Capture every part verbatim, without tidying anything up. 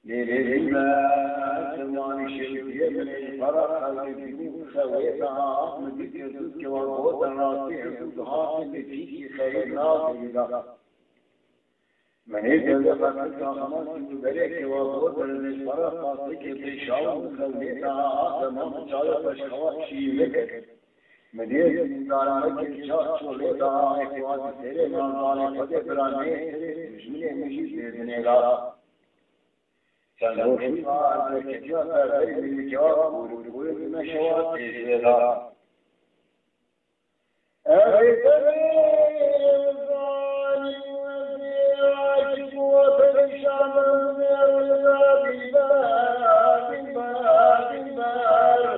Lê lê me zimanî şewitiyê min ê ji xwe re xelkê bîbû xewê da, min dî kir dû kewa gotin rastî hesû dihatin lê pîkî xeyr nakin da. Min ê dewlê xelkê saxman kir û berê kewa gotin ji xwe re xastikê pêşaw min xewê da, dema min çawa xweşxewa şî vekir. Min dê zîndaranekê çar çolê da, ê kewa di serê mandalê xwe de bira nê serê dijminê min jî zêdinê da. Çend roj hîna ez derketiya ser berê min ê cewab bûr û goyê min meşewa têjê da. Ez ê serê zanî û ez ê aşîq û perîşan bim, ê wila dîber, dîber, dîber.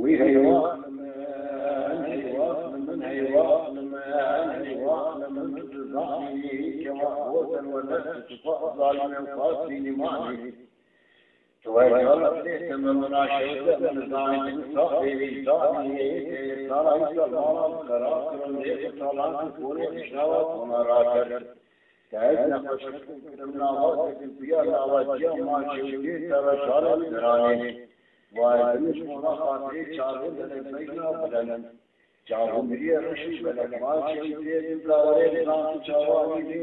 Wî heywan min, heywan min, heywan min, heywan min, tu dizanî kewa gotin we dest tu xwe zalim û qasî nîmanî. Tu wek xelat lê te min naşewite min zanî tu saxê wî zanî, ê sala wî salmanan xera kirin lê tu talan tu konê tişnawa kona rakir. Te ez nexweşxetin kirim nava te tu ya nava ciya ma şewitê te re şalê diranê. Vay, tu ji bona xatirê çavê belek beyna bilen. Çavûmiriye reşî belek ma şewitê tu zawerê zan tu çawanî dê.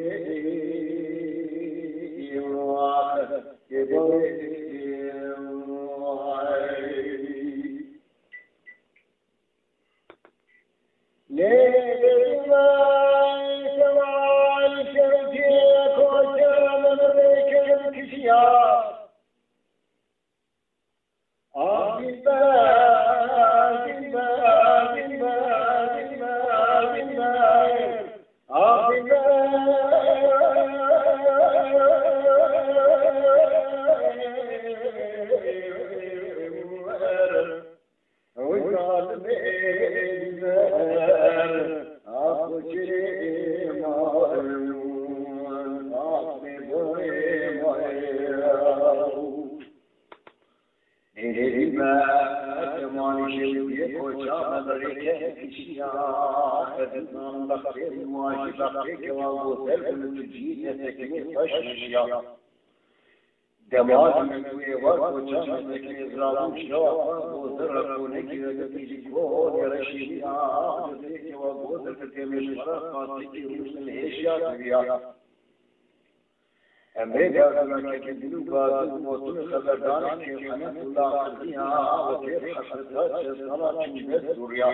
Lê bêdî me kemal şewitê koçe min rêkir kişiya. Hêrî me, kemanî şewitiyê koça me bi rêke kişiya, ez nizanim bextê min wan jî bextê kewa goter bi min tu cî netekinê xweş rijiya. Dema min ku êvar koça me tekinê zirabû şewa xwe gozer re konekî re dikî ji konê re şêwiya, destê kewa gozer bi têmê ji xwe re xastikî rûj min hêşiya diviya. Emrê derdora kekildin û gazin û motin û xeberdanê kêfxenet û laqirdiya wekê hesreta çend sala çûn dest dûriya.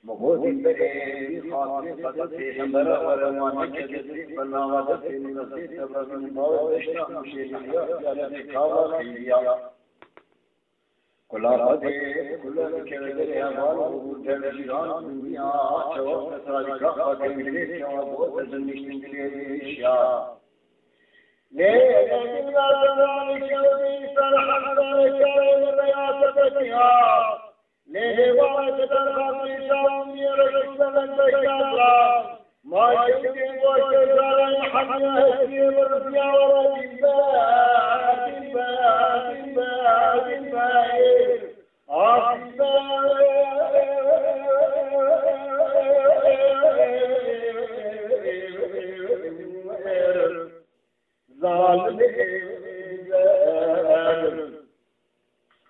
Min gotî berê wî xatirê xwe de pêxembera were wan neke destê xwe nava destê min destê te vebin û bawê deşta û şênihiya ziyaretê kava xeyriya. Kula Xwedê, kula li kelegerê heval û dercîran û niha çewek tesadîka xwe kengilê kewa bû ez niştingilê êşiya. Lê Nebî Merdimanî şewdî ser hemdane karê min reya sepetiya. Lê hêvara ki derxastî çawa min yê reşik semek beşan ra. Ma şewdî goşte zarên hemiya hesiyê min riziya were dînbe, dînbe, dînbe, dînbe. Zalimê zer,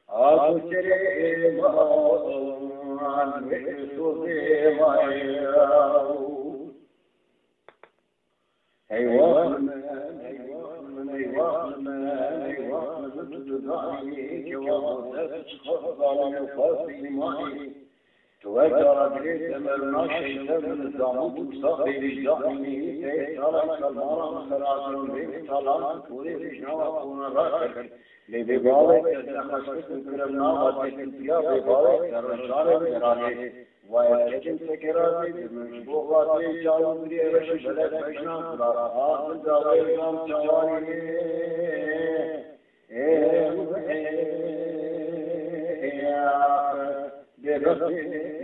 ago çerê man, wê sozê man. Eyvah li min, eyvah li min, eyvah li min, eyvah li min, tu dizanî ke wa xwe ser tu çiqas zalim û xwest îmanî. Tu wek cara dilê demerna şeytan min zamût û saxê vicdanî, pê sala kalmara min xeratin, vê talan tu porê vijnawa kona rakir. Lê bê bawek ez nexweşxist û kirim nava têkiltiya bê bawek ser rişarê deranê. Vay keçin sekeratê, di min ji bo xatirê çaw û birê reş û belek mejna, bira xatir da wê zam çawanê. Ê, ê, ê, ê, bê bextê.